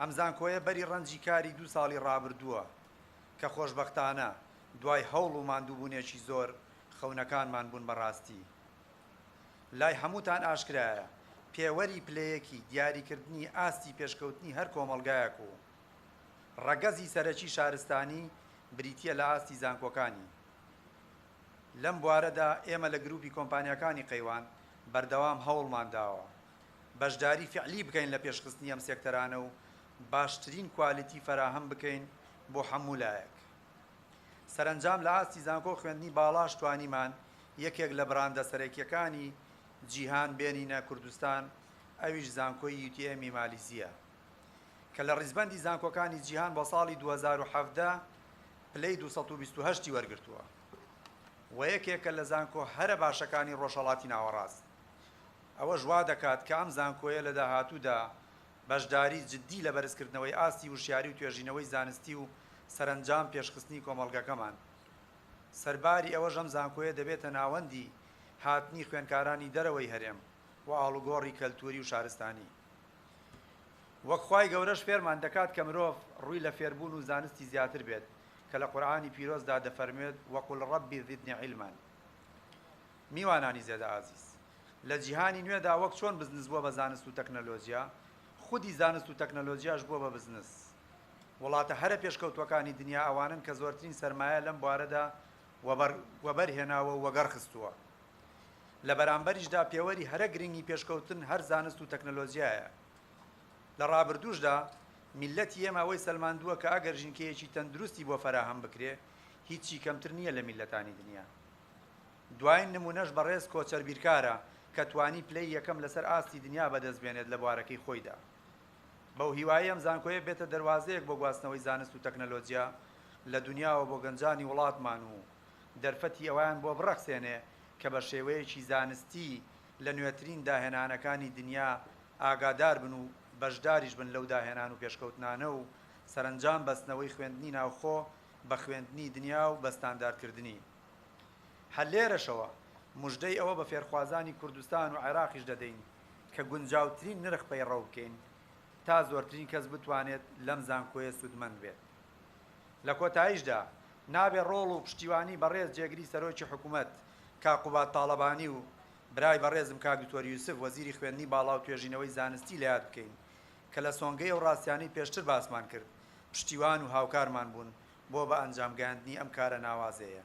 ئەم زانکۆیە بەری ڕەنجی کاری دوو ساڵی ڕابردووە کە خۆشبەختانە دوای هەوڵ و ماندووبوونێکی زۆر خەونەکانمان بوون بە ڕاستی. لای هەمووتان ئاشکرایە پێوەری پلەیەکی دیاریکردنی ئاستی پێشکەوتنی هەر کۆمەڵگایەک و ڕەگەزی سەرەکی شارستانی بریتییە لە ئاستی زانکۆکانی. لەم بوارەدا ئێمە لە گروپی کۆمپانیاکانی قەیوان بەردەوام هەوڵمان داوە بەشداری فیعلی بکەین لە پێشخستنی ئەم سێکتەرانە و باشترین کوالیتی فەراهەم بکەین بۆ هەموو لایەک. سەرەنجام لە ئاستی زانکۆ و خوێندنی باڵاش توانیمان یەکێک لە بڕاندە سەرەکییەکانی جیهان بێنینە کوردستان ئەویش زانکۆی UTM ی مالیزییە کە لە ڕیزبەندی زانکۆکانی جیهان بۆ ساڵی 2017 پلەی 228 ی وەرگرتووە و یەکێکە لە زانکۆ هەرە باشەکانی ڕۆژهەڵاتی ناوەڕاست. ئەوەش وا دەکات کە ئەم زانکۆیە لە داهاتوودا بەشداری جددی لە بەرزکردنەوەی ئاستی وشیاری و توێژینەوەی زانستی و سەرەنجام پێشخستنی کۆمەڵگەکەمان. سەرباری ئەوەش ئەم زانکۆیە دەبێتە ناوەندی هاتنی خوێنکارانی دەرەوەی هەرێم و ئاڵوگۆڕی کەلتووری و شارستانی. وەک خوای گەورەش فێرمان دەکات کە مرۆڤ ڕووی لە فێربوون و زانستی زیاتر بێت کە لە قورئانی پیرۆزدا دەفەرموێت، وقل رب زدنی علما. میوانانی زێدە ئازیز، لە جیهانی نوێدا وەک چۆن بزنس بووە بە زانست و تەکنەلۆجیا، خودی زانست و تەکنەلۆجیاش بووە بە بزنس. وڵاتە هەرە پێشکەوتووەکانی دنیا ئەوانەن کە زۆرترین سەرمایە لەم بوارەدا وەبەر هێناوە و وەگەڕ خستووە. لە بەرامبەریشدا پێوەری هەرە گرنگی پێشکەوتن هەر زانست و تەکنەلۆجیایە. لە ڕابردووشدا میللەتی ئێمە ئەوەی سەلماندووە کە ئەگەر ژینکەیەکی تەندروستی بۆ فەراهەم بکرێ هیچی کەمتر نییە لە میللەتانی دنیا. دواین نموونەش بەڕێز کۆچەر بیرکارە کە توانی پلەی یەکەم لەسەر ئاستی دنیا بەدەست بێنێت لە بوارەکەی خۆیدا. بەوهیوایەی ئەم زانکۆیە بێتە دەروازەیەک بۆ گواستنەوەی زانست و تەکنەلۆجیا لە دنیاوە بۆ گەنجانی وڵاتمان و دەرفەتی ئەوەیان بۆ بڕەخسێنێ کە بە شێوەیەکی زانستی لە نوێترین داهێنانەکانی دنیا ئاگادار بن و بەشداریش بن لەو داهێنان و پێشکەوتنانە و سەرەنجام بەستنەوەی خوێندنی ناوخۆ بە خوێندنی دنیا و بە ستانداردکردنی. هەر لێرەشەوە مژدەی ئەوە بە فێرخوازانی کوردستان و عێراقیش دەدەین کە گونجاوترین نرخ پەیڕەو بکەین تا زۆرترین کەس بتوانێت لەم زانکۆیە سوودمەند بێت. لە کۆتاییشدا نابێ ڕۆڵ و پشتیوانی بەڕێز جێگری سەرۆکی حکومەت کاک قوباد تاڵەبانی و برای بەڕێزم کاک دکتۆر یوسف وەزیری خوێندنی باڵا و توێژینەوەی زانستی لە یاد بکەین کە لە سۆنگەی ئەو ڕاستیانەی پێشتر باسمان کرد پشتیوان و هاوکارمان بوون بۆ بە ئەنجام گەیاندنی ئەم کارە ناوازەیە.